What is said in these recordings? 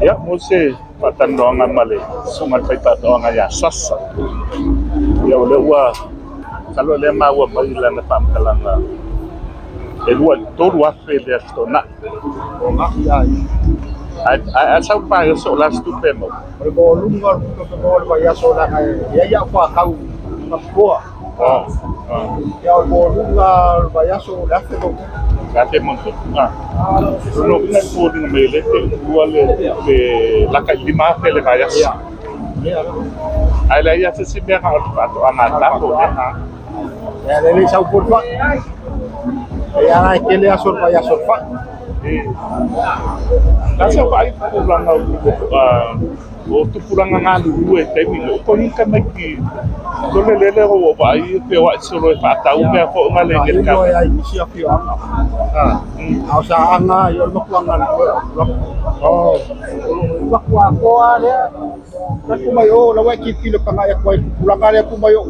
Ia, mo se faatalanoaga ma le Susuga i le Faifaatoaga ia Sasa. Ia o lea ua, masalo o lea e maua mai i lana faamatalaga e 2 i le 3 afe le Aso Toonai. Ae a sau le vaiaso o le a se tupe e maua? O le maualuga o le tupe maua i le vaiaso leaga e i ai au faatau faapitoa. Ia o le maualuga o le vaiaso o le 1000 ma ono tupu. Le afe ma ono tupu. Lona uiga e foliga mai o lea e te utua le laka i le 5000 le vaiaso. Ae leai lava se isi mea na o le faatoaga talo lea. Ia le le sau foi le fai. E ala e tele aso o le vaiaso o le fai. Na sa vaai tupulaga o tupulaga galulue i taimi nei, o kohinga mai ki tole lele o ua vaai pe o ai solo e faatau mea foi nga le ngel ka. Ai isi afioaga. A o Saaga ia o le mafuaaga Oh. Mafuaakoa lea. Taku mai o lawa e tilotilo tagai atu ai i tupulaga lea tu mai o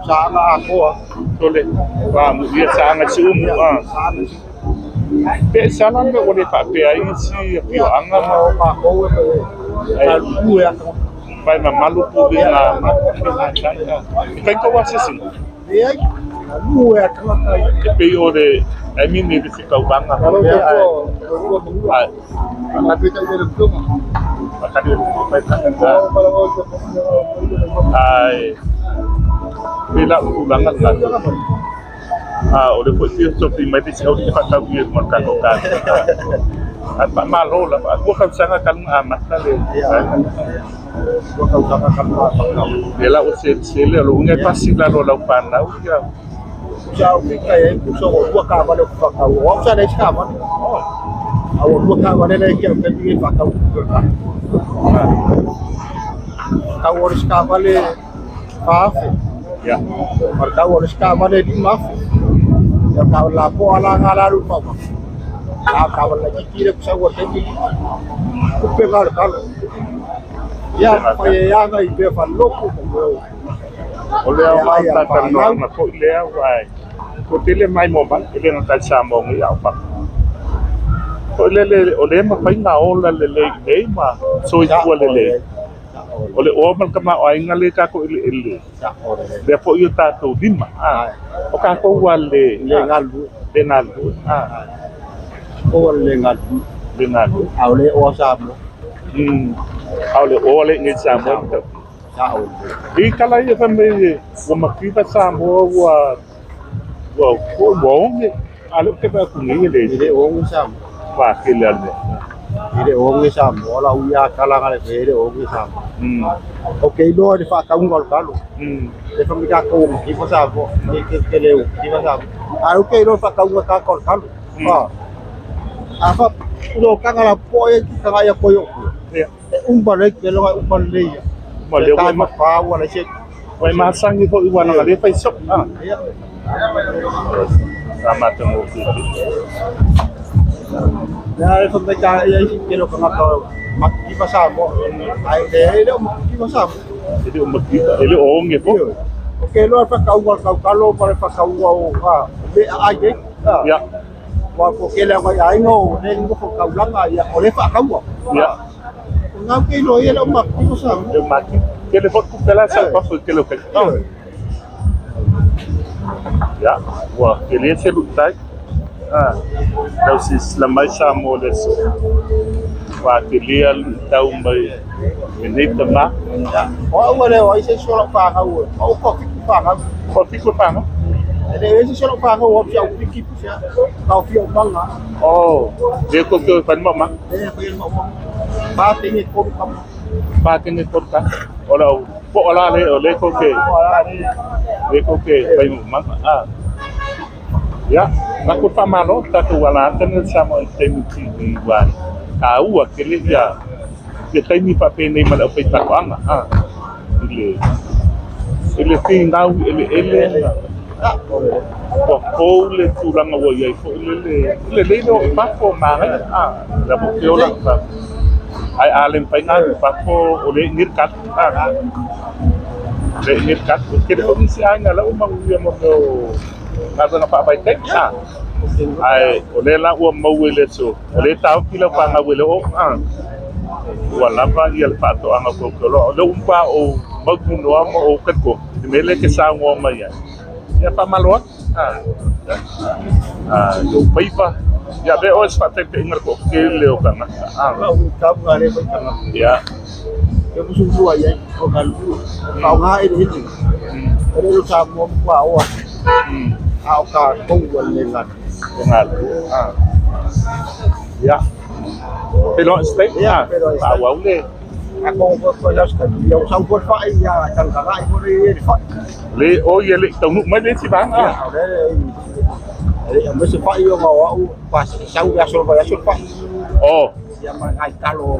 Saaga atoa. Tole. Wa mu ia Saaga si umu a. Pe sala me ua le faapea ai isi afioaga ma o matou e galulue a tagata. Mai mamalu pulega e fai tou asiasiga. Leai, galulue a tagata. E pei o le, I mean e le se tauvaga faapea ae ae pei la o tulaga lena. A o le foi fia tofi mai le isi aulii e faatau i ma le tatou tali. Ae faamalo lava. 2 tausaga talu ona amata le 2 tausaga talu ona amata. Lea la ua selesele, o lou uiga e pasi i lalo o lau fanau ia. Sa ou fika e puso o lua taavale ou te faatau. O au sa leai se taavale. A ua lua taavale la e te au taimi e faatau. Tau o le isi taavale 4000. O le tau o le isi taavale 5000. Ia o taavale lapoa la na la alu i le faamai. A o taavale laitiiti lea ou te sau ai i le taimi lenei. Tupe na o le talo. Ia fai ai lava nai mea faalelotu ma mea. O le aoga o le talatalanoaga foi lea aua e toatele mai mo mai e le gata i Samoa nei a o fafo. Foi lele o lea e mafai ona ola lelei i nei ma soifua lelei. O le oa ma le tamaoaiga lea tatou eleele, lea foi o tatou lima. O tatou ua le Le galulue. Le galulue. O le galulue. Le galulue. A o le oa Samoa. A o le oa le i nei Samoa. I tala ia fai mai ua mativa Samoa ua ua ua oge. A lea ou te vaai atu nei e le E le oge Samoa. Patele a le mea. E le oge Samoa lau ia tala na le e le oge Samoa. O ke iloa i le faatauga o le talo. E fa mai tatou ua mativa Samoa. E ke ke le mativa Samoa. A o ke iloa i le faatauga tata o le talo. A fa lo kanga la po e ki tanga ia koe o. E uma le ke loa uma le ia. Ma lea ua ma pa ua le se. Ua e masangi foi ua na le fai so. Ia. Sa matagofie. Lea e fa mai ta ia isi ke lo kanga ka mativa Samoa. Ai le le o mativa Samoa. E le o mativa, e le o oge foi. O ke loa whakaua le kaukalo ma le whakaua o a me a ai nei. Ia. Wa ko ke lea mai aiga o le nofo kaulanga ia o le whakaua. Ia. O ngau ke iloa ia le o mativa Samoa. Le mativa. Ke le foi tupe la sa fafo i tele o kai. Ia, ua tele se luitai. Lau silasila mai Samoa i le aso. Ua tele lava luitau mai lenei tama. O au e le o ai se isi o lau fanau e. O au toafitu fanau. Toafitu fanau? E le o se isi o lau fanau o au si au piki pusi a. Ka o fia o manga. Oh, le ko ke o whai maumanga? Le whai maumanga. Pā tenge tolu kama. Pā tenge tolu kama. O lau po o la le o le ko ke. Le ko ke whai maumanga. Ah. Ia, na ko whamalo, tatou ala atana le Samoa Entertainment TV wa taua tele ia ia taimi faapenei ma le aufaifaatoaga a i le finau eleele ua fou le tulaga ua i ai foi lele lelei le oo i fafo manaia a la foi ke ola ae a le mafai ona alu i fafo o lea e i le katu a lea e i le katu. E tele foi nisi aiga la ua manuia mo mea o galuega faavaitaimi a. Ae o lea la ua maua i le aso, o lea e taofi lau fanau e le oo, a, ua lava ia le faatoaga o tautualoa. O lea ua matua ou mautinoa ma ou talitonu i le mea lea e te saunoa mai ai. Ia faamalo atu. A, i ou faiva, ia avea oe se faataitaiga i le toatele o tagata. Ia. Ia. Feiloai se taimi, faaauau le. Le o ia le i taunuu mai le isi vaega. Oh. Agai talo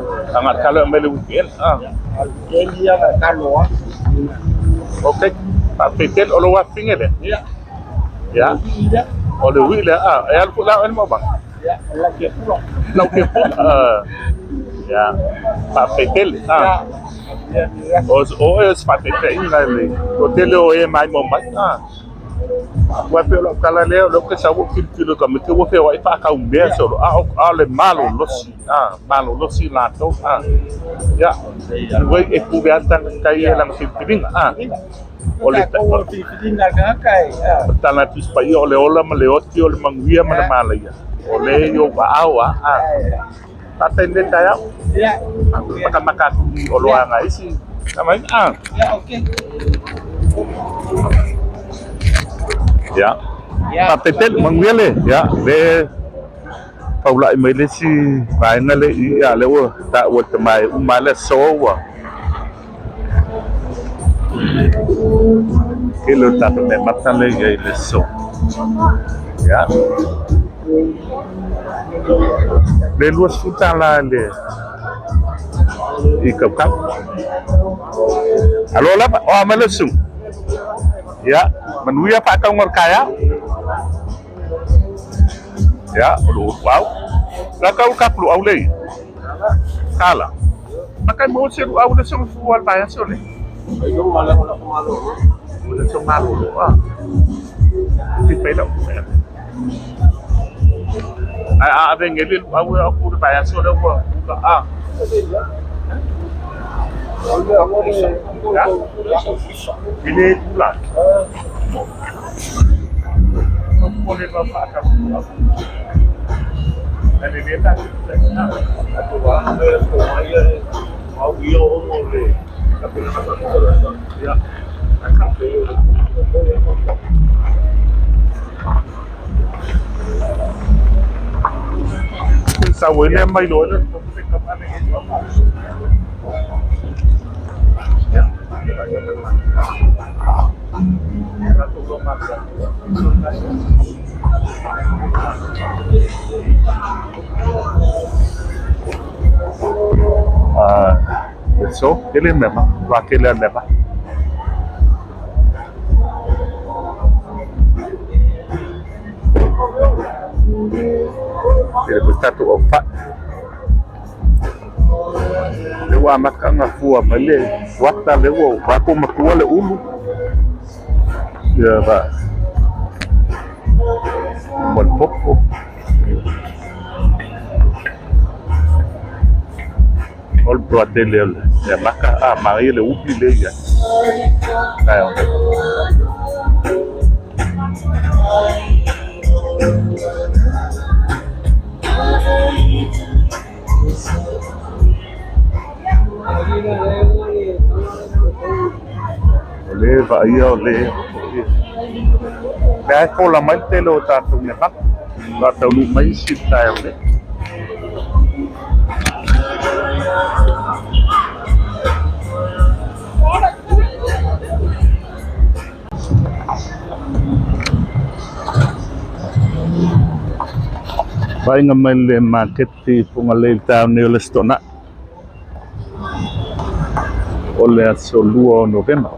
mai le weekend. Ok. Faafetai tele o lou afifine lea. Ia. O le ui lea, e alu foi la oe le maumaga. Lau ke pula. Ia. Faafetai tele. O o e se faataitaiga i le toatele o e maimoa mai. Aua e pei o lau tala lea, o lea ou te sau ou tilotilo i tamaiti ua feoai faatau mea solo, a o le malolosi, malolosi latou. Ia, anyway, e pule lava le tagata ia i lana filifiliga. O le tala a Tusi Paia, o le ola ma le oti, o le manuia ma le malaia, o lea i ou aao lava. Faafetai i lenei taeao. Matamata atu i oloa a isi. Ia. Faafetai tele, manuia le. Ia, le taulai mai le isi vaega lea i i, a o lea ua taua e le tama e uma lava le aso ua tele o le tatou meamata lea e i ai i le aso. Ia. Le $20 i le i kaukau. Alo lava, o a mai lau susuga? Ia, manuia faatauga o le taeao. Ia, o lou luau. La tau le tatou luau lea i Tala. Matai maua se luau le soga fua le vaiaso le. O le soga malolo a. Ti pai lau. Ae a ave nei le luau e aku le vaiaso lea ua pula a. E le pula. Popole ma whaakapu. Ae le le tatou Ia. Sau ai lea mai loa le So, tele mea ma, wa tele mea ma. Tele foi tatou aufa'i. Lea ua amata ona fua mai le fuata lea ua vaku matua le ulu. Ia va. Ma le popo. O le toatele o le mea maka, a manaia le upi lea i ai. Ae o. O le vaaia o le lea e fola mai le tele o tatou mea maka. Ua taunuu mai isi i le taeao nei. Vaaiga mai le maketi i Fugalei i le taeao nei o le Aso Toonai. O le aso 2 o Novema.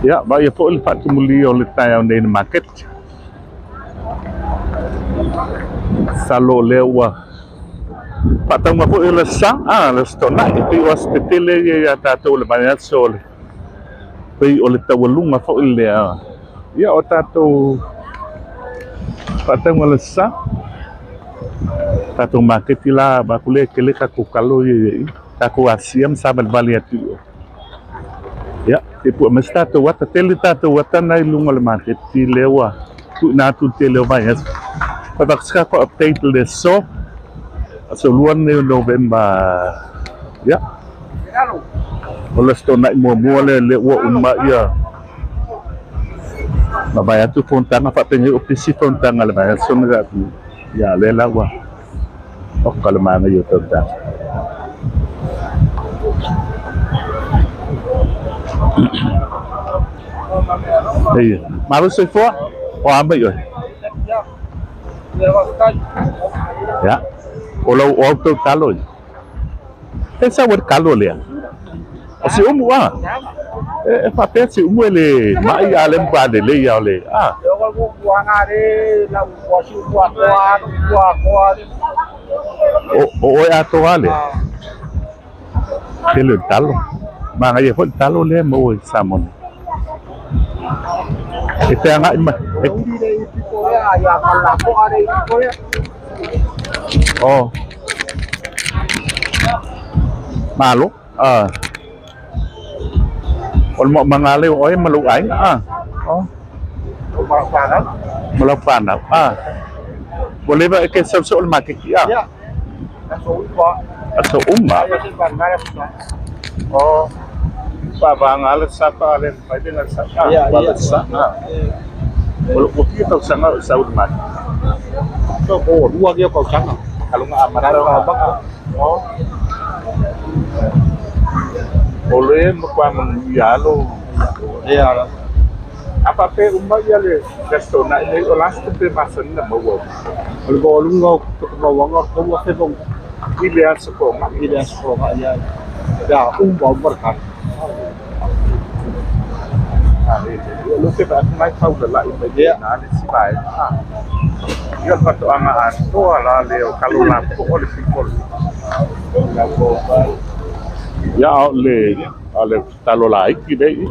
Ia, vaaia foi le faatumulia o le taeao nei i le maketi. Masalo o lea ua faatauga foi o le aso Sa, le Aso Toonai, e pei o aso tetele ia ia tatou o le vaiaso o le Pei o le taualuga foi lea ia o tatou faatauga o le Aso Sa. Tatou maketi la vaeatu lea e tele tatou talo ia i ai, tatou asia ma savalivali atu i o. Ia, se i pue mai se tatou ata. Tele tatou ata na i luga o le maketi lea ua tuuina atu i le tele o vaiaso. Fai avatu se tatou update i le aso, aso Lua lenei o Novema. Ia, o le Aso Toonai muamua lea lea ua uma ia mavae atu fonotaga faapenei o pisi fonotaga i le vaiaso na tea atu nei. Ia, lea la ua oka le manaia o tausaga. Eia, malo soifua, o a mai oe? Ia, o lau o au tau talo ia. E sau ai le talo lea. O si umu a. E faapea si umu e le mai a le matua lelei a o le a. O oe atoa lea. Tele o le talo. Manaia foi le talo lea e maua i Samoa nei. E te agai mai. Oh. Malo. Ah. O le maumauga lea o oe ma lou aiga. Ah. Oh. Ma lau fanau. Ah. Ua leva e ke sau soo le maketi. Ah. Aso uma. Oh. Paavaga le sapa ale mai le na sa. Ah. Wala sa. Ah. O lo ua tausaga o sau le maketi. O lua kia tausaga. Kalunga a mata. Oh. O le matua manuia alo. Ia. A faapea uma ia le Aso Toonai nei o last pe masani na maua. O le maualuga o tupe mauaga o le 3,000 ma ono. I le aso Toonai. I le aso Toonai ia. Pe a uma uma le talo. O lo te vaai mai tau lalai mai Ia. Na le si vaega. Ia le faatoaga atoa la lea o talo lapopoa o le piko. Ia o le talo laiti lea i.